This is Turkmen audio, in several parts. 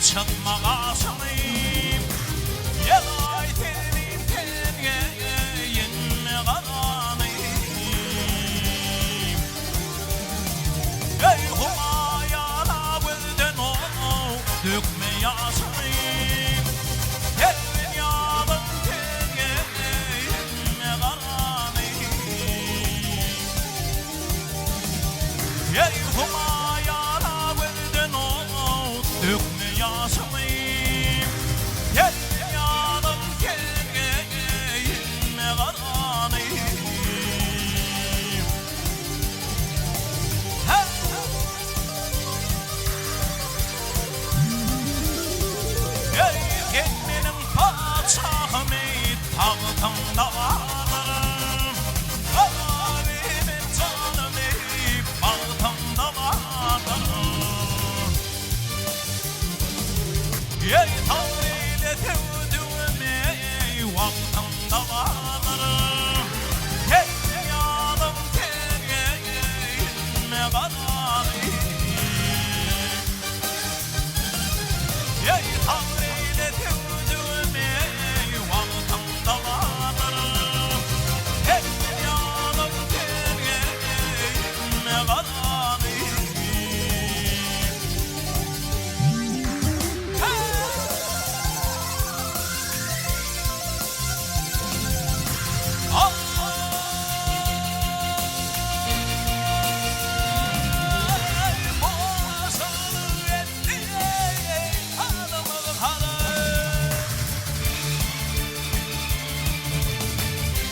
Çatma gaşyny, Ýelaý telim tengeýinme garany. Eý, Humaýara gözden ot dökme ýaşyny, Telbin ýalyň tengeýinme garany. Eý, Humaýara gözden ot dökme ýaşyny, Telbin ýalyň tengeýinme garany. Eý, sen meniň patyşahym, eý, tagtyňda galaryn. Garabibim janym, eý, bagtyňda galaryn. Eý, Taňry ile söwdügim, eý, wagtyňda galaryn. Sen ýalym tengeýinme garany. Eý, Taňry ile söwdügim, eý, wagtyňda galaryn. Sen ýalym tengeýinme garany.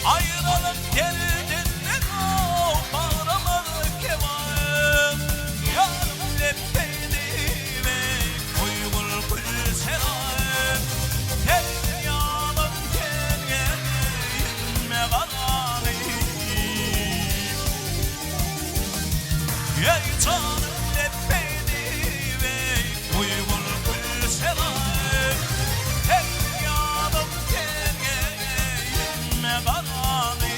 Aýralyk derdinden bagramyz keban, Ýarym lepbeý diýmek duýgul gül senaýym. Sen ýalym tengeýinme garany. Eý janym lepbeý diýmek duýgul gül senaýym. Sen ýalym tengeýinme garany.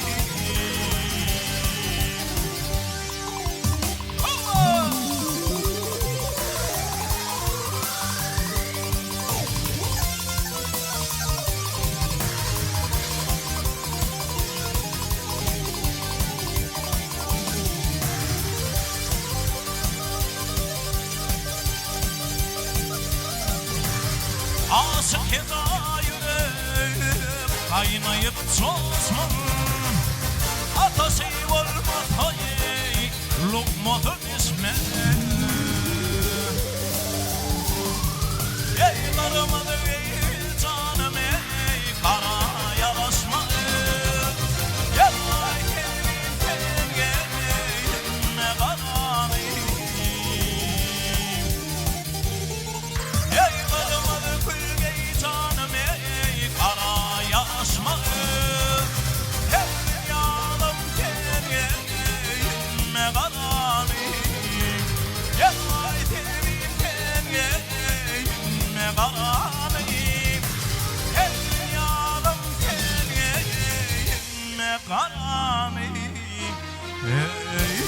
Aşyk heza ýürek gaýnaýyp joşman, Ataşy bolmasa eý lukmasy bişme. Eý gyrmyzy eý janym eý gara ýaraşma. Ýaý telim tengeýinme garany. Eý gyrmyzy külgeý janym eý gara ýaşma. Her ýalym tengeýinme garany. Ýaý telim tengeýinme garany. Her ýalym tengeýinme garany. Eý.